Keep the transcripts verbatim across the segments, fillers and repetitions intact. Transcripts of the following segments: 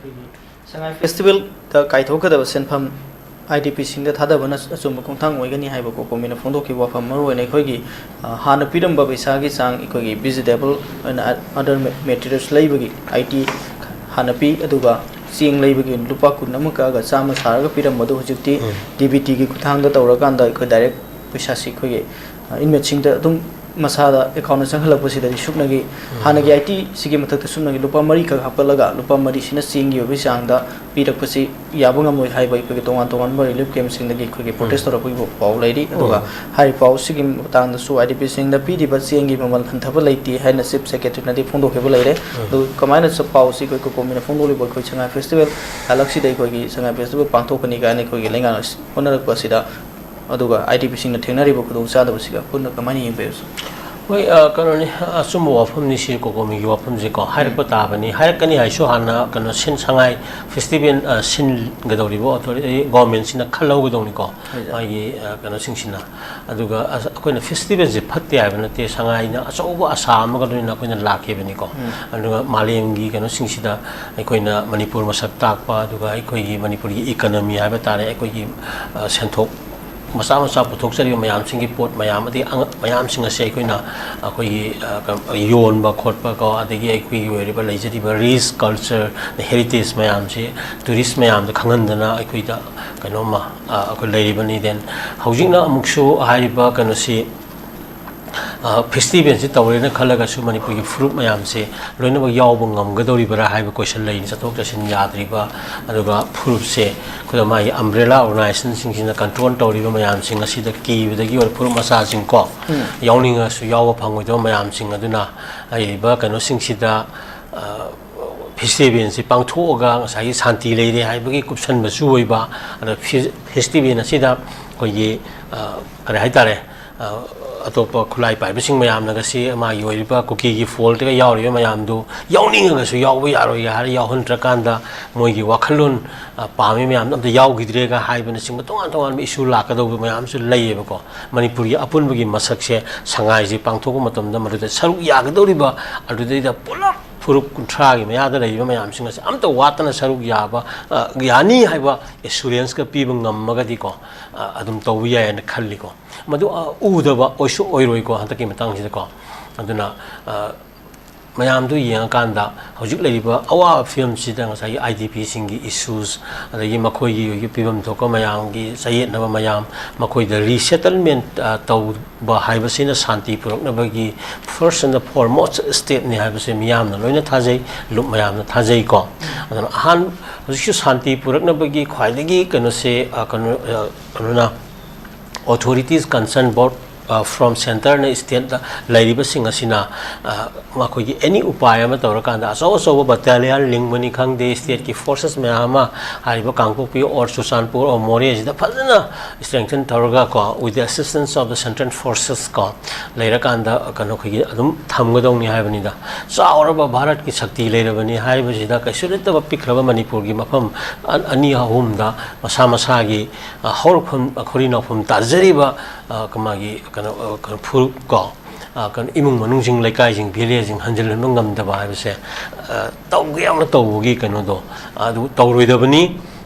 ꯁꯉꯥꯏ ꯐꯦꯁꯇꯤꯚꯦꯜꯗ ꯀꯥꯏꯊꯣꯛꯀꯗꯕ ꯁꯦꯟꯐꯝ I D ꯄꯤꯁꯤꯡꯗ ꯊꯥꯗꯕꯅ ꯑꯆꯨꯝꯕ ꯈꯣꯡꯊꯥꯡ ꯑꯣꯏꯒꯅꯤ ꯍꯥꯏꯕ ꯀꯣꯀꯣꯃꯤꯅ ꯐꯣꯡꯗꯣꯛꯈꯤꯕ ꯋꯥꯐꯝ, ꯃꯔꯨꯑꯣꯏꯅ ꯑꯩꯈꯣꯏꯒꯤ, ꯑ, ꯍꯥꯟꯅ ꯄꯤꯔꯝꯕ ꯄꯩꯁꯥꯒꯤ ꯆꯥꯡ, ꯑꯩꯈꯣꯏꯒꯤ ꯚꯤꯖꯤꯇꯦꯕꯜ ꯑꯣꯏꯅ ꯑꯗꯔ ꯃꯦꯇꯤꯔꯤꯌꯦꯜꯁ ꯂꯩꯕꯒꯤ ꯑꯥꯏ ꯇꯤ ꯍꯥꯟꯅ ꯄꯤ, ꯑꯗꯨꯒ ꯆꯦꯡ ꯂꯩꯕꯒꯤ ꯂꯨꯄꯥ ꯀꯨꯟ ꯑꯃ ꯀꯛꯑꯒ ꯆꯥꯝꯃ ꯁꯥꯔꯒ ꯄꯤꯔꯝꯕꯗꯨ ꯍꯧꯖꯤꯛꯇꯤ ꯎꯝ꯫ ꯗꯤ ꯕꯤ ꯇꯤꯒꯤ ꯈꯨꯠꯊꯥꯡꯗ ꯇꯧꯔꯀꯥꯟꯗ ꯑꯩꯈꯣꯏ ꯗꯥꯏꯔꯦꯛ ꯄꯩꯁꯥꯁꯤ ꯑꯩꯈꯣꯏꯒꯤ, ꯑ, ꯏꯟꯃꯦꯠꯁꯤꯡꯗ ꯑꯗꯨꯝ ꯃꯁꯥꯗ ꯑꯦꯀꯥꯎꯟꯗ ꯆꯪꯍꯜꯂꯛꯄꯁꯤꯗꯗꯤ ꯁꯨꯞꯅꯒꯤ ꯎꯝ꯫ ꯍꯥꯟꯅꯒꯤ ꯑꯥꯏ ꯇꯤ ꯁꯤꯒꯤ ꯃꯊꯛꯇ ꯁꯨꯞꯅꯒꯤ ꯂꯨꯄꯥ ꯃꯔꯤꯈꯛ ꯍꯥꯞꯀꯠꯂꯒ ꯂꯨꯄꯥ ꯃꯔꯤꯁꯤꯅ ꯆꯦꯡꯒꯤ ꯑꯣꯏꯕꯒꯤ ꯆꯥꯡꯗ ꯄꯤꯔꯛꯄꯁꯤ ꯌꯥꯕ ꯉꯝꯂꯣꯏ ꯍꯥꯏꯕ ꯑꯩꯈꯣꯏꯒꯤ ꯇꯣꯉꯥꯟ ꯇꯣꯉꯥꯟꯕ ꯔꯤꯂꯤꯐ ꯀꯦꯝꯞꯁꯤꯡꯗꯒꯤ ꯑꯩꯈꯣꯏꯒꯤ ꯄ꯭ꯔꯣꯇꯦꯁ ꯎꯝ꯫ ꯇꯧꯔꯛꯄꯒꯤ ꯄꯥꯎ ꯂꯩꯔꯤ꯫ ꯑꯗꯨꯒ ꯑꯣ꯫ ꯍꯥꯏꯔꯤꯕ ꯄꯥꯎꯁꯤꯒꯤ ꯃꯇꯥꯡꯗꯁꯨ ꯑꯥꯏ ꯗꯤ ꯄꯤꯁꯤꯡꯗ ꯄꯤꯔꯤꯕ ꯆꯦꯡꯒꯤ ꯃꯃꯜ ꯍꯟꯊꯕ ꯂꯩꯇꯦ ꯍꯥꯏꯅ ꯆꯤꯐ ꯁꯦꯀ꯭ꯔꯦꯇꯔꯤꯅꯗꯤ ꯐꯣꯡꯗꯣꯛꯈꯤꯕ ꯂꯩꯔꯦ꯫ ꯎꯝ꯫ ꯑꯗꯨ ꯀꯃꯥꯏꯅ ꯆ-, ꯄꯥꯎꯁꯤ ꯑꯩꯈꯣꯏ ꯀꯣꯀꯣꯃꯤꯅ ꯐꯣꯡꯗꯣꯛꯂꯤꯕ ꯑꯩꯈꯣꯏ ꯁꯉꯥꯏ ꯐꯦꯁꯇꯤꯚꯦꯜ ꯍꯜꯂꯛꯁꯤꯗ ꯑꯩꯈꯣꯏꯒꯤ ꯁꯉꯥꯏ ꯐꯦꯁꯇꯤꯚꯦꯜ ꯄꯥꯡꯊꯣꯛꯀꯅꯤ ꯀꯥꯏꯅ ꯑꯩꯈꯣꯏꯒꯤ ꯂꯩꯉꯥꯛꯅ ꯍꯣꯠꯅꯔꯛꯄ ꯑꯁꯤꯗ, ꯑꯗꯨꯒ ꯑꯥꯏ ꯗꯤ ꯄꯤꯁꯤꯡꯅ ꯊꯦꯡꯅꯔꯤꯕ ꯈꯨꯗꯣꯡꯆꯥꯗꯕꯁꯤꯒ ꯄꯨꯟꯅ ꯀꯃꯥꯏꯅ ꯌꯦꯡꯕꯤꯕꯁꯨ? ꯍꯣꯏ, ꯑ, ꯀꯩꯅꯣꯅꯤ, ꯑꯆꯨꯝꯕ ꯋꯥꯐꯝꯅꯤ ꯁꯤ, ꯀꯣꯀꯣꯃꯤꯒꯤ ꯋꯥꯐꯝꯁꯤꯀꯣ, ꯍꯥꯏꯔꯛꯄ ꯎꯝ꯫ ꯇꯥꯕꯅꯤ꯫ ꯍꯥꯏꯔꯛꯀꯅꯤ ꯍꯥꯏꯁꯨ ꯍꯥꯟꯅ ꯀꯩꯅꯣ ꯁꯤꯟ-, ꯁꯉꯥꯏ ꯐꯦꯁꯇꯤꯚꯦꯜ, ꯑ, ꯁꯤꯟꯒꯗꯧꯔꯤꯕ ꯑꯣꯊꯣꯔꯤ-, ꯒꯣꯔꯃꯦꯟꯁꯤꯅ ꯈꯜꯍꯧꯒꯗꯧꯅꯤꯀꯣ, ꯍꯣꯏ, ꯁꯥꯔ꯫ ꯃꯥꯒꯤ, ꯑ, ꯀꯩꯅꯣꯁꯤꯡꯁꯤꯅ꯫ ꯑꯗꯨꯒ ꯑꯁ, ꯑꯩꯈꯣꯏꯅ ꯐꯦꯁꯇꯤꯚꯦꯜꯁꯦ ꯐꯠꯇꯦ ꯍꯥꯏꯕ ꯅꯠꯇꯦ, ꯁꯉꯥꯏꯅ ꯑꯆꯧꯕ ꯑꯁꯥ ꯑꯃꯒ ꯂꯣꯏꯅꯅ ꯑꯩꯈꯣꯏꯅ ꯂꯥꯛꯈꯤꯕꯅꯤꯀꯣ꯫ ꯎꯝ꯫ ꯑꯗꯨꯒ ꯃꯥꯂꯦꯝꯒꯤ ꯀꯩꯅꯣꯁꯤꯡꯁꯤꯗ ꯑꯩꯈꯣꯏꯅ ꯃꯅꯤꯄꯨꯔ ꯃꯁꯛ ꯇꯥꯛꯄ, ꯑꯗꯨꯒ ꯑꯩꯈꯣꯏꯒꯤ ꯃꯅꯤꯄꯨꯔꯒꯤ ꯏꯀꯅꯃꯤ ꯍꯥꯏꯕ ꯇꯥꯔꯦ, ꯑꯩꯈꯣꯏꯒꯤ, ꯑ, ꯁꯦꯟꯊꯣꯛ ꯃꯆꯥ ꯃꯆꯥ ꯄꯨꯊꯣꯛꯆꯔꯤꯕ ꯃꯌꯥꯝꯁꯤꯡꯒꯤ ꯄꯣꯠ ꯃꯌꯥꯝ, ꯑꯗꯒꯤ ꯑꯉ-, ꯃꯌꯥꯝꯁꯤꯡ ꯑꯁꯦ ꯑꯩꯈꯣꯏꯅ, ꯑꯩꯈꯣꯏꯒꯤ, ꯑ, ꯀ-, ꯌꯣꯟꯕ ꯈꯣꯠꯄ ꯀꯣ, ꯑꯗꯒꯤ ꯑꯩꯈꯣꯏꯒꯤ ꯑꯣꯏꯔꯤꯕ ꯂꯩꯖꯔꯤꯕ ꯔꯤꯁ, ꯀꯜꯆꯔ, ꯍꯦꯔꯤꯇꯦꯖ ꯃꯌꯥꯝꯁꯤ ꯇꯨꯔꯤꯁ ꯃꯌꯥꯝꯗ ꯈꯪꯍꯟꯗꯅ ꯑꯩꯈꯣꯏꯗ ꯀꯩꯅꯣꯝꯃ, ꯑ, ꯑꯩꯈꯣꯏ ꯂꯩꯔꯤꯕꯅꯤ꯫ Then ꯍꯧꯖꯤꯛꯅ ꯑꯃꯨꯛꯁꯨ ꯍꯥꯏꯔꯤꯕ ꯀꯩꯅꯣꯁꯤ, ꯑ, ꯐꯦꯁꯇꯤꯚꯦꯜꯁꯤ ꯇꯧꯔꯦꯅ ꯈꯜꯂꯒꯁꯨ ꯃꯅꯤꯄꯨꯔꯒꯤ ꯐꯨꯔꯨꯞ ꯃꯌꯥꯝꯁꯦ ꯂꯣꯏꯅꯃꯛ ꯌꯥꯎꯕ ꯉꯝꯒꯗꯧꯔꯤꯕ꯭ꯔꯥ ꯍꯥꯏꯕ ꯀꯣꯏꯁꯟ ꯂꯩꯔꯤ꯫ ꯆꯠꯊꯣꯛ ꯆꯠꯁꯤꯟ ꯌꯥꯗ꯭ꯔꯤꯕ, ꯑꯗꯨꯒ ꯐꯨꯔꯨꯞꯁꯦ ꯑꯩꯈꯣꯏꯅ ꯃꯥꯒꯤ ꯑꯝꯕ꯭ꯔꯦꯂꯥ ꯑꯣꯔꯒꯅꯥꯏꯖꯦꯁꯟꯁꯤꯡꯁꯤꯅ ꯀꯟꯇ꯭ꯔꯣꯜ ꯇꯧꯔꯤꯕ ꯃꯌꯥꯝꯁꯤꯡ ꯑꯁꯤꯗ ꯀꯤꯕꯗꯒꯤ ꯑꯣꯏꯔ ꯐꯨꯔꯨꯞ ꯃꯆꯥꯁꯤꯡ ꯀꯣ, ꯎꯝ꯫ ꯌꯥꯎꯅꯤꯡꯉꯁꯨ ꯌꯥꯎꯕ ꯐꯪꯉꯣꯏꯗꯕ ꯃꯌꯥꯝꯁꯤꯡ ꯑꯗꯨꯅ ꯍꯥꯏꯔꯤꯕ ꯀꯩꯅꯣꯁꯤꯡꯁꯤꯗ, ꯑ, ꯐꯦꯁꯇꯤꯚꯦꯜꯁꯤ ꯄꯥꯡꯊꯣꯛꯑꯒ ꯉꯁꯥꯏꯒꯤ ꯁꯥꯟꯇꯤ ꯂꯩꯔꯦ ꯍꯥꯏꯕꯒꯤ ꯀꯨꯞꯁꯟꯕꯁꯨ ꯑꯣꯏꯕ, ꯑꯗ ꯐꯦ-, ꯐꯦꯁꯇꯤꯚꯦꯜ ꯑꯁꯤꯗ ꯑꯩꯈꯣꯏꯒꯤ, ꯑ, ꯀꯔꯤ ꯍꯥꯏꯇꯥꯔꯦ, ꯑ, ꯑꯇꯣꯞꯄ ꯈꯨꯠꯂꯥꯏ ꯄꯥꯏꯕꯁꯤꯡ ꯃꯌꯥꯝꯅꯒ ꯁꯤ ꯃꯥꯒꯤ ꯑꯣꯏꯔꯤꯕ ꯀꯨꯀꯤꯒꯤ ꯐꯣꯜꯠꯇꯒ ꯌꯥꯎꯔꯤꯕ ꯃꯌꯥꯝꯗꯨ ꯌꯥꯎꯅꯤꯡꯉꯒꯁꯨ ꯌꯥꯎꯕ ꯌꯥꯔꯣꯏ ꯍꯥꯏꯔ ꯌꯥꯎꯍꯟꯗ꯭ꯔꯀꯥꯟꯗ ꯃꯣꯏꯒꯤ ꯋꯥꯈꯜꯂꯣꯟ, ꯑ, ꯄꯥꯝꯃꯤ ꯃꯌꯥꯝꯗꯣ ꯑꯝꯇ ꯌꯥꯎꯈꯤꯗ꯭ꯔꯦꯒ ꯍꯥꯏꯕꯅꯆꯤꯡꯕ ꯇꯣꯉꯥꯟ ꯇꯣꯉꯥꯟꯕ ꯏꯁꯨ ꯂꯥꯛꯀꯗꯧꯕ ꯃꯌꯥꯝꯁꯨ ꯂꯩꯌꯦꯕꯀꯣ꯫ ꯃꯅꯤꯄꯨꯔꯒꯤ ꯑꯄꯨꯟꯕꯒꯤ ꯃꯁꯛꯁꯦ ꯁꯉꯥꯏꯁꯦ ꯄꯥꯡꯊꯣꯛꯄ ꯃꯇꯝꯗ ꯃꯗꯨꯗ ꯁꯔꯨꯛ ꯌꯥꯒꯗꯧꯔꯤꯕ ꯑꯗꯨꯗꯩꯗ ꯄꯨꯂꯞ ꯐꯨꯔꯨꯞ ꯀꯨꯟꯊ꯭ꯔꯥꯒꯤ ꯃꯌꯥꯗ ꯂꯩꯔꯤꯕ ꯃꯌꯥꯝꯁꯤꯡ ꯑꯁꯦ ꯑꯝꯇ ꯋꯥꯠꯇꯅ ꯁꯔꯨꯛ ꯌꯥꯕ, ꯑ, ꯌꯥꯅꯤ ꯍꯥꯏꯕ ꯑꯦꯁꯨꯔꯦꯟꯁꯀ ꯄꯤꯕ ꯉꯝꯃꯒꯗꯤꯀꯣ, ꯑ, ꯑꯗꯨꯝ ꯇꯧꯕ ꯌꯥꯏꯅ ꯈꯜꯂꯤꯀꯣ꯫ ꯃꯗꯨ, ꯑ, ꯎꯗꯕ ꯑꯣꯏꯁꯨ ꯑꯣꯏꯔꯣꯏꯀꯣ ꯍꯟꯗꯛꯀꯤ ꯃꯇꯥꯡꯁꯤꯗꯀꯣ꯫ ꯑꯗꯨꯅ, ꯑ, ꯃꯌꯥꯝꯗꯨ ꯌꯦꯡꯉꯀꯥꯟꯗ ꯍꯧꯖꯤꯛ ꯂꯩꯔꯤꯕ ꯑꯋꯥꯕ ꯐꯤꯕꯝꯁꯤꯗ ꯉꯁꯥꯏꯒꯤ ꯑꯥꯏ ꯗꯤ ꯄꯤꯁꯤꯡꯒꯤ ꯏꯁꯨꯁ, ꯑꯗꯒꯤ ꯃꯈꯣꯏꯒꯤ ꯍꯧꯖꯤꯛ ꯄꯤꯐꯝ ꯊꯣꯛꯄ ꯃꯌꯥꯝꯒꯤ ꯆꯌꯦꯠꯅꯕ ꯃꯌꯥꯝ, ꯃꯈꯣꯏꯗ ꯔꯤꯁꯦꯇꯜꯃꯦꯟ, ꯑ, ꯇꯧꯕ ꯍꯥꯏꯕꯁꯤꯅ ꯁꯥꯟꯇꯤ ꯄꯨꯔꯛꯅꯕꯒꯤ first and the foremost step ꯅꯤ ꯍꯥꯏꯕꯁꯦ ꯃꯤꯌꯥꯝꯅ ꯂꯣꯏꯅ ꯊꯥꯖꯩ, ꯂꯨꯞ ꯃꯌꯥꯝꯅ ꯊꯥꯖꯩꯀꯣ꯫ ꯑꯗꯨꯅ ꯑꯍꯥꯟ-, ꯍꯧꯖꯤꯛꯁꯨ ꯁꯥꯟꯇꯤ ꯄꯨꯔꯛꯅꯕꯒꯤ ꯈ꯭ꯋꯥꯏꯗꯒꯤ ꯀꯩꯅꯣꯁꯦ, ꯑ, ꯀꯩꯅꯣ, ꯑ, ꯀꯩꯅꯣꯅ, authorities concerned both, ꯑ, from centre ꯅ state ꯇ ꯂꯩꯔꯤꯕꯁꯤꯡ ꯑꯁꯤꯅ, ꯑ, ꯃꯈꯣꯏꯒꯤ ꯑꯦꯅꯤ ꯎꯄꯥꯏ ꯑꯃ ꯇꯧꯔꯀꯥꯟꯗ ꯑꯆꯧ ꯑꯆꯧꯕ ꯕꯇꯥꯂꯤꯌꯟ ꯂꯤꯡꯕꯅꯤ ꯈꯪꯗꯦ, state ꯀꯤ forces ꯃꯌꯥꯝ ꯑꯃ ꯍꯥꯏꯔꯤꯕ ꯀꯥꯡꯄꯣꯛꯄꯤ or ꯆꯨꯔꯆꯥꯟꯄꯨꯔ or ꯃꯣꯔꯦꯁꯤꯗ ꯐꯖꯅ strengthen ꯇꯧꯔꯒ ꯀꯣ, with the assistance of the central forces ꯀꯣ, ꯂꯩꯔꯀꯥꯟꯗ ꯀꯩꯅꯣ ꯑꯩꯈꯣꯏꯒꯤ ꯑꯗꯨꯝ ꯊꯝꯒꯗꯧꯅꯤ ꯍꯥꯏꯕꯅꯤꯗ꯫ ꯆꯥꯎꯔꯕ ꯚꯥꯔꯠꯀꯤ ꯁꯛꯇꯤ ꯂꯩꯔꯕꯅꯤ ꯍꯥꯏꯕꯁꯤꯗ ꯀꯩꯁꯨ ꯅꯠꯇꯕ ꯄꯤꯛꯈ꯭ꯔꯕ ꯃꯅꯤꯄꯨꯔꯒꯤ ꯃꯐꯝ ꯑ-, ꯑꯅꯤ ꯑꯍꯨꯝꯗ ꯃꯁꯥ ꯃꯁꯥꯒꯤ, ꯑ, ꯍꯧꯔꯛꯐꯝ, ꯈꯣꯔꯤ ꯅꯥꯎꯐꯝ ꯇꯥꯖꯔꯤꯕ, ꯑ, ꯀ-, ꯃꯥꯒꯤ ꯀꯩꯅꯣ, ꯑ, ꯀꯩꯅꯣ ꯐꯨꯔꯨꯞ ꯀꯣ, ꯑ, ꯀꯩꯅꯣ ꯏꯃꯨꯡ ꯃꯅꯨꯡꯁꯤꯡ, ꯂꯩꯀꯥꯏꯁꯤꯡ, village ꯁꯤꯡ ꯍꯟꯖꯤꯜꯍꯟꯕ ꯉꯝꯗꯕ ꯍꯥꯏꯕꯁꯦ, ꯑ, ꯇꯧꯒꯦ ꯌꯥꯝꯅ ꯇꯧꯕꯒꯤ ꯀꯩꯅꯣꯗꯣ ꯑꯗꯨ ꯇꯧꯔꯣꯏꯗꯕꯅꯤ꯫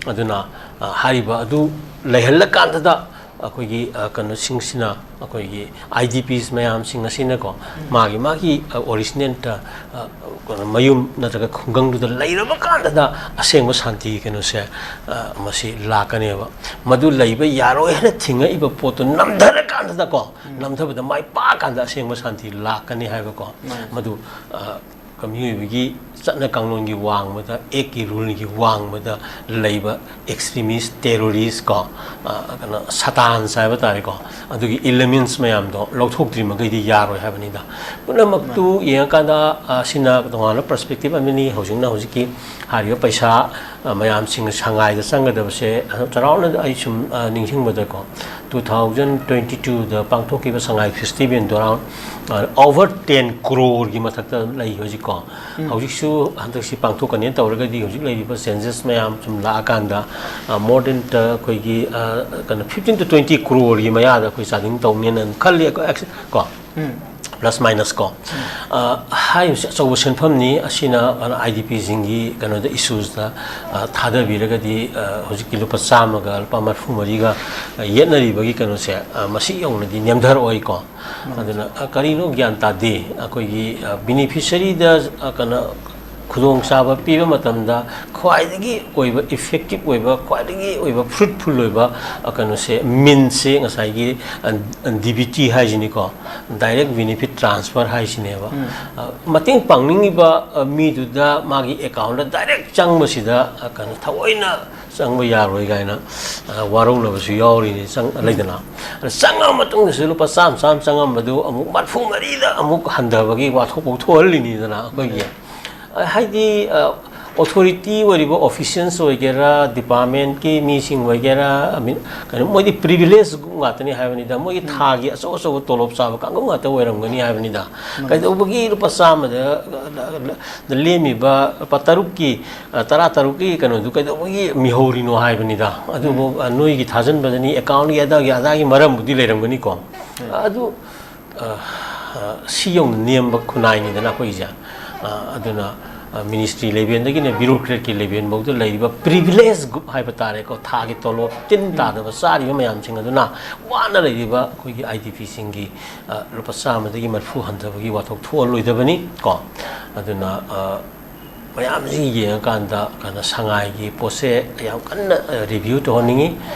ꯑꯗꯨꯅ, ꯑ, ꯍꯥꯏꯔꯤꯕ ꯑꯗꯨ ꯂꯩꯍꯜꯂꯀꯥꯟꯗꯗ ꯑꯩꯈꯣꯏꯒꯤ, ꯑ, ꯀꯩꯅꯣꯁꯤꯡꯁꯤꯅ, ꯑꯩꯈꯣꯏꯒꯤ ꯑꯥꯏ ꯗꯤ ꯄꯤꯁ ꯃꯌꯥꯝꯁꯤꯡ ꯑꯁꯤꯅꯀꯣ, ꯃꯥꯒꯤ ꯃꯥꯒꯤ, ꯑ, ꯑꯣꯔꯤꯖꯤꯅꯦꯜꯗ, ꯑ, ꯀꯩꯅꯣ, ꯃꯌꯨꯝ ꯅꯠꯇ꯭ꯔꯒ ꯈꯨꯡꯒꯪꯗꯨꯗ ꯂꯩꯔꯕ ꯀꯥꯟꯗꯗ ꯑꯁꯦꯡꯕ ꯁꯥꯟꯇꯤ ꯀꯩꯅꯣꯁꯦ, ꯑ, ꯃꯁꯤ ꯂꯥꯛꯀꯅꯦꯕ꯫ ꯃꯗꯨ ꯂꯩꯕ ꯌꯥꯔꯣꯏ ꯍꯥꯏꯅ ꯊꯤꯡꯉꯛꯏꯕ ꯄꯣꯠꯇꯨ ꯅꯝꯊꯔꯀꯥꯟꯗꯗꯀꯣ, ꯅꯝꯊꯕꯗ ꯃꯥꯏ ꯄꯥꯛꯀꯥꯟꯗ ꯑꯁꯦꯡꯕ ꯁꯥꯟꯇꯤ ꯂꯥꯛꯀꯅꯤ ꯍꯥꯏꯕꯀꯣ꯫ ꯃꯥꯅꯤ꯫ ꯃꯗꯨ, ꯑ, ꯃꯤꯑꯣꯏꯕꯒꯤ ꯆꯠꯅ ꯀꯥꯡꯂꯣꯟꯒꯤ ꯋꯥꯡꯃꯗ, ꯑꯦꯛꯀꯤ ꯔꯨꯜꯒꯤ ꯋꯥꯡꯃꯗ ꯂꯩꯕ ꯑꯦꯛꯁꯇ꯭ꯔꯤꯃꯤꯁ, ꯇꯦꯔꯣꯔꯤꯁ ꯀꯣ, ꯑ, ꯀꯩꯅꯣ, ꯁꯇꯥꯟꯁ ꯍꯥꯏꯕ ꯇꯥꯔꯦꯀꯣ, ꯑꯗꯨꯒꯤ ꯏꯂꯤꯃꯦꯟꯁ ꯃꯌꯥꯝꯗꯣ ꯂꯧꯊꯣꯛꯇ꯭ꯔꯤ ꯃꯈꯩꯗꯤ ꯌꯥꯔꯣꯏ ꯍꯥꯏꯕꯅꯤꯗ꯫ ꯄꯨꯝꯅꯃꯛꯇꯨ ꯌꯦꯡꯉꯀꯥꯟꯗ, ꯑ, ꯁꯤꯅ ꯇꯣꯉꯥꯟꯕ ꯄꯔꯁꯄꯦꯛꯇꯤꯞ ꯑꯃꯅꯤ꯫ ꯍꯧꯖꯤꯛꯅ ꯍꯧꯖꯤꯛꯀꯤ ꯍꯥꯏꯔꯤꯕ ꯄꯩꯁꯥ, ꯑ, ꯃꯌꯥꯝꯁꯤꯡ ꯁꯉꯥꯏꯗ ꯆꯪꯒꯗꯕꯁꯦ, ꯑ, ꯆꯥꯎꯔꯥꯛꯅ ꯑꯩ ꯁꯨꯝ, ꯑ, ꯅꯤꯡꯁꯤꯡꯕꯗꯀꯣ, two thousand twenty two ꯗ ꯄꯥꯡꯊꯣꯛꯈꯤꯕ ꯁꯉꯥꯏ ꯐꯦꯁꯇꯤꯚꯦꯜꯗꯣ ꯑꯔꯥꯎꯟ, ꯑ, ꯑꯣꯚꯔ ꯇꯦꯟ ꯀ꯭ꯔꯣꯔꯒꯤ ꯃꯊꯛꯇ ꯂꯩ ꯍꯧꯖꯤꯛꯀꯣ꯫ ꯍꯧꯖꯤꯛꯁꯨ ꯍꯟꯗꯛꯁꯤ ꯄꯥꯡꯊꯣꯛꯀꯅꯤ ꯇꯧꯔꯒꯗꯤ ꯍꯧꯖꯤꯛ ꯂꯩꯔꯤꯕ ꯆꯦꯟꯖꯦꯁ ꯃꯌꯥꯝ ꯁꯨꯝ ꯂꯥꯛꯑꯀꯥꯟꯗ, ꯑ, more than, ꯑ, ꯑꯩꯈꯣꯏꯒꯤ, ꯑ, ꯀꯩꯅꯣ, fifteen to twenty ꯀ꯭ꯔꯣꯔꯒꯤ ꯃꯌꯥꯗ ꯑꯩꯈꯣꯏ ꯆꯥꯗꯤꯡ ꯇꯧꯅꯦꯅ ꯈꯜꯂꯤ ꯑꯩꯈꯣꯏ ꯑꯦꯛꯁ-, ꯀꯣ꯫ ꯄ꯭ꯂꯁ ꯃꯥꯏꯅꯁ ꯀꯣ꯫ ꯑ, ꯍꯥꯏꯔꯤꯕꯁꯤ ꯑꯆꯧꯕ ꯁꯦꯟꯐꯝꯅꯤ꯫ ꯑꯁꯤꯅ ꯑꯥꯏ ꯗꯤ ꯄꯤꯁꯤꯡꯒꯤ ꯀꯩꯅꯣꯗ, ꯏꯁꯨꯁꯇ, ꯑ, ꯊꯥꯗꯕꯤꯔꯒꯗꯤ, ꯑ, ꯍꯧꯖꯤꯛꯀꯤ ꯂꯨꯄꯥ ꯆꯥꯝꯃꯒ ꯂꯨꯄꯥ ꯃꯔꯤꯐꯨ ꯃꯔꯤꯒ, ꯑ, ꯌꯦꯠꯅꯔꯤꯕꯒꯤ ꯀꯩꯅꯣꯁꯦ, ꯑ, ꯃꯁꯤ ꯌꯧꯅꯗꯤ ꯅꯦꯝꯊꯔꯛꯑꯣꯏꯀꯣ꯫ ꯑꯗꯨꯅ, ꯑ, ꯀꯔꯤꯅꯣ ꯒ꯭ꯌꯥꯟ ꯇꯥꯗꯦ꯫ ꯑꯩꯈꯣꯏꯒꯤ, ꯑ, ꯕꯤꯅꯤꯐꯤꯁꯔꯤꯗ, ꯑ, ꯀꯩꯅꯣ, ꯈꯨꯗꯣꯡꯆꯥꯕ ꯄꯤꯕ ꯃꯇꯝꯗ ꯈ꯭ꯋꯥꯏꯗꯒꯤ ꯑꯣꯏꯕ ꯏꯐꯦꯛꯇꯤꯞ ꯑꯣꯏꯕ, ꯈ꯭ꯋꯥꯏꯗꯒꯤ ꯑꯣꯏꯕ ꯐ꯭ꯔꯨꯠꯐꯨꯜ ꯑꯣꯏꯕ, ꯑ, ꯀꯩꯅꯣꯁꯦ, ꯃꯤꯟꯁꯦ ꯉꯁꯥꯏꯒꯤ, ꯑ, ꯗꯤ ꯕꯤ ꯇꯤ ꯍꯥꯏꯁꯤꯅꯤꯀꯣ, ꯗꯥꯏꯔꯦꯛ ꯕꯤꯅꯤꯐꯤꯠ ꯇ꯭ꯔꯥꯟꯁꯐꯔ ꯍꯥꯏꯁꯤꯅꯦꯕ꯫ ꯎꯝ꯫ ꯑ, ꯃꯇꯦꯡ ꯄꯥꯡꯅꯤꯡꯉꯤꯕ, ꯑ, ꯃꯤꯗꯨꯗ ꯃꯥꯒꯤ ꯑꯦꯀꯥꯎꯟꯗ ꯗꯥꯏꯔꯦꯛ ꯆꯪꯕꯁꯤꯗ, ꯑ, ꯀꯩꯅꯣ, ꯊꯑꯣꯏꯅ ꯆꯪꯕ ꯌꯥꯔꯣꯏ ꯀꯥꯏꯅ, ꯑ, ꯋꯥꯔꯧꯅꯕꯁꯨ ꯌꯥꯎꯔꯤꯅꯤ, ꯆꯪ-, ꯂꯩꯗꯅ꯫ ꯑꯗ ꯆꯪꯉꯕ ꯃꯇꯨꯡꯗꯁꯨ ꯂꯨꯄꯥ ꯆꯥꯝꯃ, ꯆꯥꯝꯃ ꯆꯪꯉꯝꯕꯗꯨ ꯑꯃꯨꯛ ꯃꯔꯐꯨ ꯃꯔꯤꯗ ꯑꯃꯨꯛ ꯍꯟꯊꯕꯒꯤ ꯋꯥꯊꯣꯛ ꯐꯥꯎ ꯊꯣꯛꯍꯜꯂꯤꯅꯤꯗꯅ ꯑꯩꯈꯣꯏꯒꯤ꯫ ꯑ, ꯍꯥꯏꯗꯤ, ꯑ, ꯑꯣꯊꯣꯔꯤꯇꯤ ꯑꯣꯏꯔꯤꯕ ꯑꯣꯐꯤꯁꯤꯌꯦꯜꯁ ꯑꯣꯏꯒꯦꯔꯥ, ꯗꯤꯄꯥꯔꯠꯃꯦꯟꯠꯀꯤ ꯃꯤꯁꯤꯡ ꯑꯣꯏꯒꯦꯔꯥ, I mean, ꯀꯩꯅꯣ, ꯃꯣꯏꯗꯤ ꯄ꯭ꯔꯤꯚꯤꯂꯦꯖ ꯒ꯭ꯔꯨꯞ ꯉꯥꯛꯇꯅꯤ ꯍꯥꯏꯕꯅꯤꯗ, ꯃꯣꯏꯒꯤ ꯎꯝ꯫ ꯊꯥꯒꯤ ꯑꯆꯧ ꯑꯆꯧꯕ ꯇꯣꯂꯣꯞ ꯆꯥꯕ ꯀꯥꯡꯕꯨ ꯉꯥꯛꯇ ꯑꯣꯏꯔꯝꯒꯅꯤ ꯍꯥꯏꯕꯅꯤꯗ꯫ ꯎꯝ꯫ ꯀꯩꯗꯧꯕꯒꯤ ꯂꯨꯄꯥ ꯆꯥꯝꯃꯗ, ꯗ ꯂꯦꯝꯃꯤꯕ ꯂꯨꯄꯥ ꯇꯔꯨꯛꯀꯤ, ꯑ, ꯇꯔꯥ ꯇꯔꯨꯛꯀꯤ ꯀꯩꯅꯣꯗꯨ ꯀꯩꯗꯧꯕꯒꯤ ꯃꯤꯍꯧꯔꯤꯅꯣ ꯍꯥꯏꯕꯅꯤꯗ꯫ ꯑꯗꯨꯕꯨ, ꯎꯝ꯫ ꯑ, ꯅꯣꯏꯒꯤ ꯊꯥꯖꯤꯟꯕꯗꯅꯤ, ꯑꯦꯀꯥꯎꯟꯒꯤ ꯑꯗꯥꯒꯤ ꯑꯗꯥꯒꯤ ꯃꯔꯝꯕꯨꯗꯤ ꯂꯩꯔꯝꯒꯅꯤꯀꯣ꯫ ꯎꯝ꯫ ꯑꯗꯨ ꯑ, ꯑ, ꯁꯤ ꯌꯧꯅ ꯅꯦꯝꯕ ꯈꯨꯟꯅꯥꯏꯅꯤꯗꯅ ꯑꯩꯈꯣꯏꯒꯤꯁꯦ꯫ ꯑ, ꯑꯗꯨꯅ, ꯑ, ꯃꯤꯅꯤꯁꯇ꯭ꯔꯤ ꯂꯦꯚꯦꯜꯗꯒꯤꯅ ꯕ꯭ꯌꯨꯔꯣꯀ꯭ꯔꯦꯠꯀꯤ ꯂꯦꯚꯦꯜꯐꯥꯎꯗ ꯂꯩꯔꯤꯕ ꯄ꯭ꯔꯤꯚꯤꯂꯦꯖ ꯒ꯭ꯔꯨꯞ ꯍꯥꯏꯕ ꯇꯥꯔꯦꯀꯣ, ꯊꯥꯒꯤ ꯇꯣꯂꯣꯞ ꯇꯤꯟ ꯇꯥꯗꯕ ꯆꯥꯔꯤꯕ ꯃꯌꯥꯝꯁꯤꯡ ꯑꯗꯨꯅ ꯋꯥꯅ ꯂꯩꯔꯤꯕ ꯑꯩꯈꯣꯏꯒꯤ ꯑꯥꯏ ꯗꯤ ꯄꯤꯁꯤꯡꯒꯤ, ꯑ, ꯂꯨꯄꯥ ꯆꯥꯝꯃꯗꯒꯤ ꯃꯔꯐꯨ ꯍꯟꯊꯕꯒꯤ ꯋꯥꯊꯣꯛ ꯊꯣꯛꯍꯜꯂꯣꯏꯗꯕꯅꯤ ꯀꯣ꯫ ꯑꯗꯨꯅ, ꯑ, ꯃꯌꯥꯝꯁꯤ ꯌꯦꯡꯉꯀꯥꯟꯗ ꯀꯩꯅꯣ, ꯁꯉꯥꯏꯒꯤ ꯄꯣꯠꯁꯦ ꯌꯥꯝ ꯀꯟꯅ, ꯑ, ꯔꯤꯚ꯭ꯌꯨ ꯇꯧꯍꯟꯅꯤꯡꯉꯤ꯫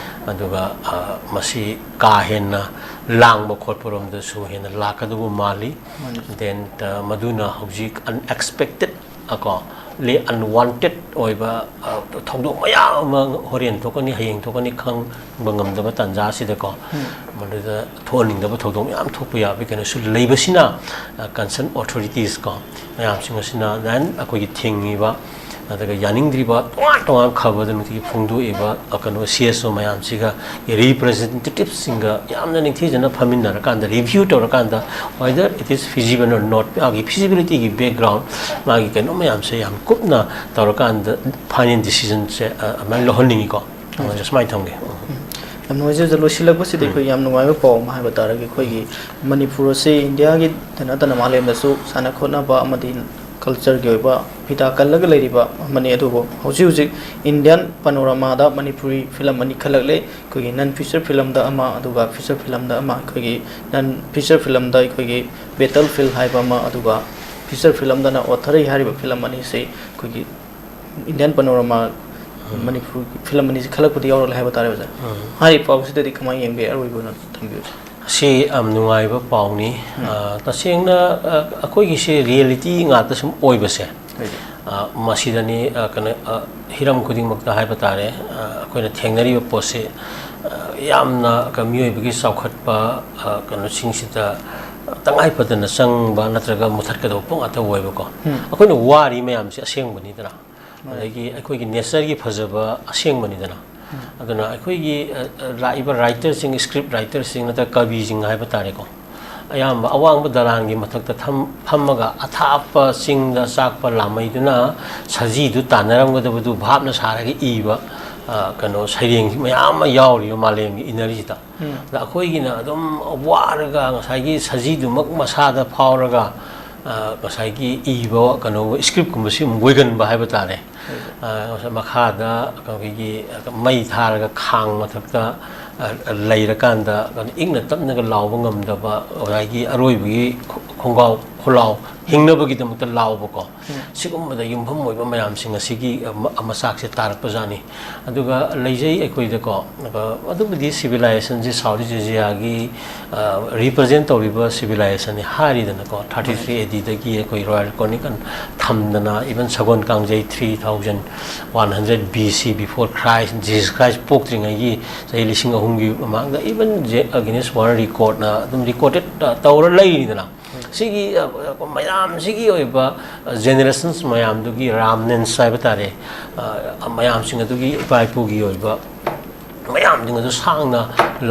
ꯑꯗꯨꯒ, ꯑ, ꯃꯁꯤ ꯀꯥ ꯍꯦꯟꯅ ꯂꯥꯡꯕ ꯈꯣꯠꯄꯔꯣꯝꯗꯁꯨ ꯍꯦꯟꯅ ꯂꯥꯛꯀꯗꯧꯕ ꯃꯥꯜꯂꯤ꯫ ꯃꯥꯅꯤ꯫ Then, ꯑ, ꯃꯗꯨꯅ ꯍꯧꯖꯤꯛ unexpected, ꯑ, ꯀꯣ, ꯂꯦ-, unwanted ꯑꯣꯏꯕ, ꯑ, ꯊꯧꯗꯣꯛ ꯃꯌꯥꯝ ꯑꯃ ꯍꯣꯔꯦꯟ ꯊꯣꯛꯀꯅꯤ, ꯍꯌꯦꯡ ꯊꯣꯛꯀꯅꯤ, ꯈꯪꯕ ꯉꯝꯗꯕ ꯇꯥꯟꯖꯥ ꯑꯁꯤꯗꯀꯣ꯫ ꯎꯝ꯫ ꯃꯗꯨꯗ ꯊꯣꯛꯍꯟꯅꯤꯡꯗꯕ ꯊꯧꯗꯣꯛ ꯃꯌꯥꯝ ꯊꯣꯛꯄ ꯌꯥꯕꯒꯤ ꯀꯩꯅꯣꯁꯨ ꯂꯩꯕꯁꯤꯅ, ꯑ, concern authorities ꯀꯣ, ꯃꯌꯥꯝꯁꯤꯡ ꯑꯁꯤꯅ then ꯑꯩꯈꯣꯏꯒꯤ ꯊꯤꯡꯉꯤꯕ ꯑꯗꯨꯒ ꯌꯥꯅꯤꯡꯗ꯭ꯔꯤꯕ ꯇꯣꯉꯥꯟ ꯇꯣꯉꯥꯟ ꯈꯕꯔꯗ ꯅꯨꯡꯇꯤꯒꯤ ꯐꯣꯡꯗꯣꯛꯏꯕ, ꯑ, ꯀꯩꯅꯣ, ꯁꯤ ꯑꯦꯁ ꯑꯣ ꯃꯌꯥꯝꯁꯤꯒ, ꯔꯤꯄ꯭ꯔꯖꯦꯟꯇꯦꯇꯤꯚꯁꯤꯡꯒ ꯌꯥꯝꯅ ꯅꯤꯡꯊꯤꯖꯅ ꯐꯝꯃꯤꯟꯅꯔꯀꯥꯟꯗ, ꯔꯤꯚ꯭ꯌꯨ ꯇꯧꯔꯀꯥꯟꯗ, whether it is feasible or not, ꯃꯥꯒꯤ ꯐꯤꯖꯤꯕꯤꯂꯤꯇꯤꯒꯤ ꯕꯦꯛꯒ꯭ꯔꯥꯎꯟ, ꯃꯥꯒꯤ ꯀꯩꯅꯣ ꯃꯌꯥꯝꯁꯦ ꯌꯥꯝ ꯀꯨꯞꯅ ꯇꯧꯔꯀꯥꯟꯗ ꯐꯥꯏꯅꯦꯜ ꯗꯤꯁꯤꯖꯟꯁꯦ, ꯑ, ꯑꯗꯨꯃꯥꯏꯅ ꯂꯧꯍꯟꯅꯤꯡꯉꯤꯀꯣ꯫ ꯑꯗꯨꯃꯥꯏꯅ ꯁꯨꯃꯥꯏꯅ ꯊꯝꯒꯦ꯫ ꯎꯝ꯫ ꯌꯥꯝ ꯅꯨꯡꯉꯥꯏꯖꯩ ꯑꯣꯖꯥ꯫ ꯂꯣꯏꯁꯤꯜꯂꯛꯄꯁꯤꯗ ꯑꯩꯈꯣꯏ ꯌꯥꯝ ꯅꯨꯡꯉꯥꯏꯕ ꯄꯥꯎ ꯑꯃ ꯍꯥꯏꯕ ꯇꯥꯔꯒꯗꯤ, ꯑꯩꯈꯣꯏꯒꯤ ꯃꯅꯤꯄꯨꯔ ꯑꯁꯤ ꯏꯟꯗꯤꯌꯥꯒꯤꯗ ꯅꯠꯇꯅ ꯃꯥꯂꯦꯝꯗꯁꯨ ꯁꯥꯟꯅ ꯈꯣꯠꯅꯕ ꯑꯃꯗꯤ ꯀꯜꯆꯔꯒꯤ ꯑꯣꯏꯕ ꯐꯤꯗꯥ ꯀꯜꯂꯒ ꯂꯩꯔꯤꯕ ꯑꯃꯅꯤ꯫ ꯑꯗꯨꯕꯨ ꯍꯧꯖꯤꯛ ꯍꯧꯖꯤꯛ ꯏꯟꯗꯤꯌꯥꯟ ꯄꯅꯣꯔꯥꯃꯥꯗ ꯃꯅꯤꯄꯨꯔꯤ ꯐꯤꯂꯝ ꯑꯅꯤ ꯈꯜꯂꯛꯂꯦ꯫ ꯑꯩꯈꯣꯏꯒꯤ ꯅꯟ ꯐꯤꯆꯔ ꯐꯤꯂꯝꯗ ꯑꯃ, ꯑꯗꯨꯒ ꯐꯤꯆꯔ ꯐꯤꯂꯝꯗ ꯑꯃ꯫ ꯑꯩꯈꯣꯏꯒꯤ ꯅꯟ ꯐꯤꯆꯔ ꯐꯤꯂꯝꯗ ꯑꯩꯈꯣꯏꯒꯤ ꯕꯦꯇꯜ ꯐꯤꯜ ꯍꯥꯏꯕ ꯑꯃ, ꯑꯗꯨꯒ ꯐꯤꯆꯔ ꯐꯤꯂꯝꯗꯅ ꯑꯣꯊꯔꯩ ꯍꯥꯏꯔꯤꯕ ꯐꯤꯂꯝ ꯑꯅꯤꯁꯤ ꯑꯩꯈꯣꯏꯒꯤ ꯏꯟꯗꯤꯌꯥꯟ ꯄꯅꯣꯔꯥꯃꯥ ꯃꯅꯤꯄꯨꯔꯒꯤ ꯐꯤꯂꯝ ꯑꯅꯤꯁꯤ ꯈꯜꯂꯛꯄꯗ ꯌꯥꯎꯔꯛꯂꯦ ꯍꯥꯏꯕ ꯇꯥꯔꯦ ꯑꯣꯖꯥ꯫ ꯍꯥꯏꯔꯤꯕ ꯄꯥꯎꯁꯤꯗꯗꯤ ꯀꯃꯥꯏꯅ ꯌꯦꯡꯕꯤ? ꯑꯔꯣꯏꯕ ꯑꯣꯏꯅ ꯊꯝꯕꯤꯌꯨ꯫ ꯑꯁꯤ ꯌꯥꯝ ꯅꯨꯡꯉꯥꯏꯕ ꯄꯥꯎꯅꯤ꯫ ꯑ, ꯇꯁꯦꯡꯅ, ꯑ, ꯑꯩꯈꯣꯏꯒꯤꯁꯦ ꯔꯤꯌꯦꯂꯤꯇꯤ ꯉꯥꯛꯇ ꯁꯨꯝ ꯑꯣꯏꯕꯁꯦ, ꯑ, ꯃꯁꯤꯗꯅꯤ, ꯑ, ꯀꯩꯅꯣ, ꯑ, ꯍꯤꯔꯝ ꯈꯨꯗꯤꯡꯃꯛꯇ ꯍꯥꯏꯕ ꯇꯥꯔꯦ, ꯑ, ꯑꯩꯈꯣꯏꯅ ꯊꯦꯡꯅꯔꯤꯕ ꯄꯣꯠꯁꯤ, ꯑ, ꯌꯥꯝꯅ ꯀ-, ꯃꯤꯑꯣꯏꯕꯒꯤ ꯆꯥꯎꯈꯠꯄ, ꯑ, ꯀꯩꯅꯣꯁꯤꯡꯁꯤꯗ ꯇꯉꯥꯏ ꯐꯗꯅ ꯆꯪꯕ ꯅꯠꯇ꯭ꯔꯒ ꯃꯨꯊꯠꯀꯗꯧꯕ ꯄꯣꯠ ꯉꯥꯛꯇ ꯑꯣꯏꯕꯀꯣ꯫ ꯑꯩꯈꯣꯏꯅ ꯋꯥꯔꯤ ꯃꯌꯥꯝꯁꯦ ꯑꯁꯦꯡꯕꯅꯤꯗꯅ꯫ ꯑꯗꯒꯤ ꯑꯩꯈꯣꯏꯒꯤ ꯅꯦꯆꯔꯒꯤ ꯐꯖꯕ ꯑꯁꯦꯡꯕꯅꯤꯗꯅ꯫ ꯑꯗꯨꯅ ꯑꯩꯈꯣꯏꯒꯤ, ꯑ, ꯑ, ꯂꯥꯛꯏꯕ ꯔꯥꯏꯇꯔꯁꯤꯡ, ꯁ꯭ꯀ꯭ꯔꯤꯞ ꯔꯥꯏꯇꯔꯁꯤꯡ ꯅꯠꯇ꯭ꯔꯒ ꯀꯕꯤꯁꯤꯡ ꯍꯥꯏꯕ ꯇꯥꯔꯦꯀꯣ, ꯑꯌꯥꯝꯕ ꯑꯋꯥꯡꯕ ꯗꯂꯥꯟꯒꯤ ꯃꯊꯛꯇ ꯊꯝ-, ꯐꯝꯃꯒ ꯑꯊꯥꯞꯄ ꯆꯤꯡꯗ ꯆꯥꯛꯄ ꯂꯥꯃꯩꯗꯨꯅ ꯁꯖꯤꯗꯨ ꯇꯥꯟꯅꯔꯝꯒꯗꯕꯗꯨ ꯚꯥꯞꯅ ꯁꯥꯔꯒ ꯏꯕ, ꯑ, ꯀꯩꯅꯣ, ꯁꯩꯔꯦꯡ ꯃꯌꯥꯝ ꯑꯃ ꯌꯥꯎꯔꯤꯕ ꯃꯥꯂꯦꯝꯒꯤ ꯏꯅꯔꯖꯤꯗ꯫ ꯑꯗ ꯑꯩꯈꯣꯏꯒꯤꯅ ꯑꯗꯨꯝ ꯋꯥꯔꯒ ꯉꯁꯥꯏꯒꯤ ꯁꯖꯤꯗꯨꯃꯛ ꯃꯁꯥꯗ ꯐꯥꯎꯔꯒ, ꯑ, ꯉꯁꯥꯏꯒꯤ ꯏꯕ ꯀꯩꯅꯣ ꯁ꯭ꯀ꯭ꯔꯤꯞꯀꯨꯝꯕꯁꯤ ꯑꯃꯨꯛ ꯑꯣꯏꯒꯟꯕ ꯍꯥꯏꯕ ꯇꯥꯔꯦ꯫ ꯑ, ꯉꯁꯥꯏ ꯃꯈꯥꯗ ꯑꯩꯈꯣꯏꯒꯤ ꯃꯩ ꯊꯥꯔꯒ ꯈꯥꯡ ꯃꯊꯛꯇ, ꯑ, ꯂꯩꯔꯀꯥꯟꯗ ꯀꯩꯅꯣ ꯏꯪꯅ ꯇꯞꯅꯒ ꯂꯥꯎꯕ ꯉꯝꯗꯕ ꯉꯁꯥꯏꯒꯤ ꯑꯔꯣꯏꯕꯒꯤ ꯈꯣꯡꯒꯥꯎ ꯈꯣꯜꯂꯥꯎ ꯍꯤꯡꯅꯕꯒꯤꯗꯃꯛꯇ ꯂꯥꯎꯕꯀꯣ꯫ ꯁꯤꯒꯨꯝꯕꯗ ꯌꯨꯝꯐꯝ ꯑꯣꯏꯕ ꯃꯌꯥꯝꯁꯤꯡ ꯑꯁꯤꯒꯤ, ꯑ, ꯃ-, ꯃꯆꯥꯛꯁꯦ ꯇꯥꯔꯛꯄꯖꯥꯠꯅꯤ꯫ ꯑꯗꯨꯒ ꯂꯩꯖꯩ ꯑꯩꯈꯣꯏꯗꯀꯣ, ꯑ, ꯑꯗꯨꯕꯨꯗꯤ ꯁꯤꯚꯤꯂꯥꯏꯖꯦꯁꯟꯁꯤ ꯁꯥꯎꯠ ꯏꯁ ꯑꯦꯁꯤꯌꯥꯒꯤ, ꯑ, ꯔꯤꯄ꯭ꯔꯖꯦꯟ ꯇꯧꯔꯤꯕ ꯁꯤꯚꯤꯂꯥꯏꯖꯦꯁꯟꯅꯤ ꯍꯥꯏꯔꯤꯗꯅꯀꯣ꯫ ꯊꯥꯔꯇꯤ ꯊ꯭ꯔꯤ ꯑꯦ ꯗꯤꯗꯒꯤ ꯑꯩꯈꯣꯏ ꯔꯣꯌꯦꯜ ꯀ꯭ꯔꯣꯅꯤꯀꯜ ꯊꯝꯗꯅ, ꯏꯚꯟ ꯁꯒꯣꯜ ꯀꯥꯡꯖꯩ three thousand one hundred B C, before Christ, Jesus Christ ꯄꯣꯛꯇ꯭ꯔꯤꯉꯩꯒꯤ ꯆꯍꯤ ꯂꯤꯁꯤꯡ ꯑꯍꯨꯝꯒꯤ ꯃꯃꯥꯡꯗ, ꯏꯚꯟ ꯖꯦ-, ꯒꯤꯅꯤꯁ ꯋꯥꯔꯜ ꯔꯦꯀꯣꯔꯠꯅ ꯑꯗꯨꯝ ꯔꯦꯀꯣꯔꯗꯦꯠ, ꯑ, ꯇꯧꯔ ꯂꯩꯔꯤꯗꯅ꯫ ꯁꯤꯒꯤ, ꯑ, ꯑ, ꯃꯌꯥꯝꯁꯤꯒꯤ ꯑꯣꯏꯕ, ꯑ, ꯖꯦꯅꯦꯔꯦꯁꯟꯁ ꯃꯌꯥꯝꯗꯨꯒꯤ ꯔꯥꯝꯅꯦꯟꯁ ꯍꯥꯏꯕ ꯇꯥꯔꯦ, ꯑ, ꯃꯌꯥꯝꯁꯤꯡ ꯑꯗꯨꯒꯤ ꯏꯄꯥ ꯏꯄꯨꯒꯤ ꯑꯣꯏꯕ ꯃꯌꯥꯝꯁꯤꯡ ꯑꯗꯨ ꯁꯥꯡꯅ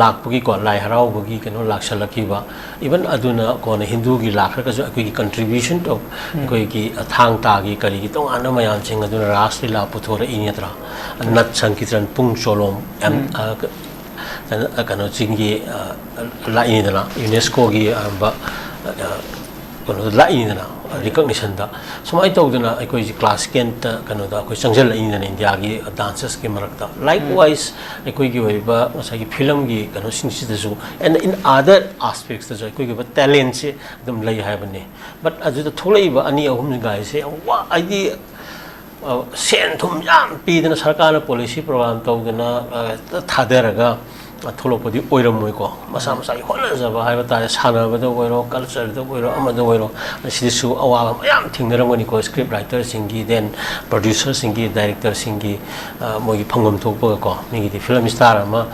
ꯂꯥꯛꯄꯒꯤꯀꯣ, ꯂꯥꯏ ꯍꯔꯥꯎꯕꯒꯤ ꯀꯩꯅꯣ ꯂꯥꯛꯁꯜꯂꯛꯈꯤꯕ, ꯏꯚꯟ ꯑꯗꯨꯅ ꯀꯣꯟꯅ ꯍꯤꯟꯗꯨꯒꯤ ꯂꯥꯛꯈ꯭ꯔꯒꯁꯨ ꯑꯩꯈꯣꯏꯒꯤ ꯀꯟꯇ꯭ꯔꯤꯕ꯭ꯌꯨꯁꯟ ꯑꯣꯐ ꯑꯩꯈꯣꯏꯒꯤ, ꯑ, ꯊꯥꯡ ꯇꯥꯒꯤ ꯀꯔꯤꯒꯤ ꯇꯣꯉꯥꯟꯕ ꯃꯌꯥꯝꯁꯤꯡ ꯑꯗꯨꯅ ꯔꯥꯁ ꯂꯤꯂꯥ ꯄꯨꯊꯣꯔꯛꯏ ꯅꯠꯇ꯭ꯔꯥ? ꯅꯠ ꯁꯪꯀꯤꯔꯇꯟ, ꯄꯨꯡ ꯆꯣꯂꯣꯝ, ꯑꯦꯝ-, ꯑ, ꯀ-, ꯀꯩꯅꯣ ꯆꯤꯡꯒꯤ ꯂꯥꯛꯏꯅꯤꯗꯅ, ꯌꯨꯅꯦꯁꯀꯣꯒꯤ ꯑꯌꯥꯝꯕ ꯀꯩꯅꯣꯗ ꯂꯥꯛꯏꯅꯤꯗꯅ, ꯔꯤꯀꯣꯛꯅꯤꯁꯟꯗ꯫ ꯁꯨꯃꯥꯏꯅ ꯇꯧꯗꯅ ꯑꯩꯈꯣꯏꯁꯤ ꯀ꯭ꯂꯥꯁ ꯇꯦꯟꯇ ꯀꯩꯅꯣꯗ ꯑꯩꯈꯣꯏ ꯆꯪꯁꯤꯜꯂꯛꯏꯅꯤꯗꯅ, ꯏꯟꯗꯤꯌꯥꯒꯤ ꯗꯥꯟꯁꯦꯁꯀꯤ ꯃꯔꯛꯇ꯫ ꯂꯥꯏꯛ ꯋꯥꯏꯁ ꯑꯩꯈꯣꯏꯒꯤ ꯑꯣꯏꯕ ꯉꯁꯥꯏꯒꯤ ꯐꯤꯂꯝꯒꯤ ꯀꯩꯅꯣꯁꯤꯡꯁꯤꯗꯁꯨ, and in other aspects ꯇꯁꯨ ꯑꯩꯈꯣꯏꯒꯤ ꯑꯣꯏꯕ ꯇꯦꯂꯦꯟꯁꯦ ꯑꯗꯨꯝ ꯂꯩ ꯍꯥꯏꯕꯅꯤ꯫ ꯕꯠ ꯑꯗꯨꯗ ꯊꯣꯛꯂꯛꯏꯕ ꯑꯅꯤ ꯑꯍꯨꯝꯒꯥꯏꯁꯦ ꯌꯥꯝ ꯋꯥ ꯍꯥꯏꯗꯤ ꯁꯦꯟ ꯊꯨꯝ ꯌꯥꯝ ꯄꯤꯗꯅ, ꯁꯔꯀꯥꯔꯅ ꯄꯣꯂꯤꯁꯤ ꯄ꯭ꯔꯣꯒ꯭ꯔꯥꯝ ꯇꯧꯗꯅ ꯊꯥꯗꯔꯒ ꯊꯣꯛꯂꯛꯄꯗꯤ ꯑꯣꯏꯔꯝꯃꯣꯏꯀꯣ꯫ ꯃꯁꯥ ꯃꯁꯥꯒꯤ ꯍꯣꯠꯅꯖꯕ ꯍꯥꯏꯕ ꯇꯥꯔꯦ, ꯁꯥꯟꯅꯕꯗ ꯑꯣꯏꯔꯣ, ꯀꯜꯆꯔꯗ ꯑꯣꯏꯔꯣ, ꯑꯃꯗ ꯑꯣꯏꯔꯣ, ꯁꯤꯗꯁꯨ ꯑꯋꯥꯕ ꯃꯌꯥꯝ ꯊꯦꯡꯅꯔꯝꯒꯅꯤꯀꯣ꯫ ꯁ꯭ꯀ꯭ꯔꯤꯞ ꯔꯥꯏꯇꯔꯁꯤꯡꯒꯤ, ꯗꯦꯟ ꯄ꯭ꯔꯣꯗ꯭ꯌꯨꯁꯔꯁꯤꯡꯒꯤ, ꯗꯥꯏꯔꯦꯛꯇꯔꯁꯤꯡꯒꯤ ꯃꯣꯏꯒꯤ ꯐꯪꯐꯝ ꯊꯣꯛꯄꯒꯀꯣ꯫ ꯃꯤꯒꯤꯗꯤ ꯐꯤꯂꯝ ꯏꯁꯇꯥꯔ ꯑꯃ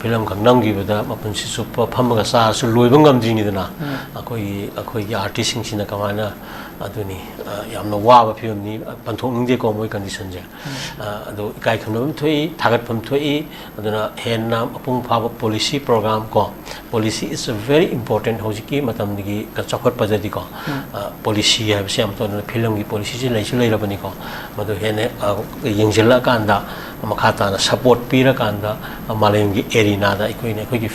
ꯐꯤꯂꯝ ꯈꯛ ꯅꯝꯈꯤꯕꯗ ꯃꯄꯨꯟꯁꯤ ꯆꯨꯞꯄ ꯐꯝꯃꯒ ꯆꯥꯔꯁꯨ ꯂꯣꯏꯕ ꯉꯝꯗ꯭ꯔꯤꯅꯤꯗꯅ꯫ ꯑꯩꯈꯣꯏꯒꯤ ꯑꯩꯈꯣꯏꯒꯤ ꯑꯥꯔꯇꯤꯁꯁꯤꯡꯁꯤꯅ ꯀꯃꯥꯏꯅ, ꯑꯗꯨꯅꯤ, ꯌꯥꯝꯅ ꯋꯥꯕ ꯐꯤꯕꯝꯅꯤ꯫ ꯄꯟꯊꯣꯛꯅꯤꯡꯗꯦꯀꯣ ꯃꯣꯏ ꯀꯟꯗꯤꯁꯟꯁꯦ꯫ ꯑꯗꯣ ꯏꯀꯥꯏ ꯈꯨꯝꯅꯐꯝ ꯊꯣꯛꯏ, ꯊꯥꯒꯠꯐꯝ ꯊꯣꯛꯏ꯫ ꯑꯗꯨꯅ ꯍꯦꯟꯅ ꯃꯄꯨꯡ ꯐꯥꯕ ꯄꯣꯂꯤꯁꯤ ꯄ꯭ꯔꯣꯒ꯭ꯔꯥꯝ ꯀꯣ, policy is a very important ꯍꯧꯖꯤꯛꯀꯤ ꯃꯇꯝꯒꯤ ꯆꯥꯎꯈꯠꯄꯗꯗꯤꯀꯣ꯫ ꯄꯣꯂꯤꯁꯤ ꯍꯥꯏꯕꯁꯤ ꯌꯥꯝ ꯇꯧꯗꯅ ꯐꯤꯂꯝꯒꯤ ꯄꯣꯂꯤꯁꯤꯁꯤ ꯂꯩꯁꯨ ꯂꯩꯔꯕꯅꯤꯀꯣ꯫ ꯃꯗꯨ ꯍꯦꯟꯅ ꯌꯦꯡꯁꯤꯜꯂꯛꯑꯀꯥꯟꯗ, ꯃꯈꯥ ꯇꯥꯅ ꯁꯄꯣꯔꯠ ꯄꯤꯔꯀꯥꯟꯗ, ꯃꯥꯂꯦꯝꯒꯤ ꯑꯦꯔꯤꯅꯥꯗ ꯑꯩꯈꯣꯏꯅ ꯑꯩꯈꯣꯏꯒꯤ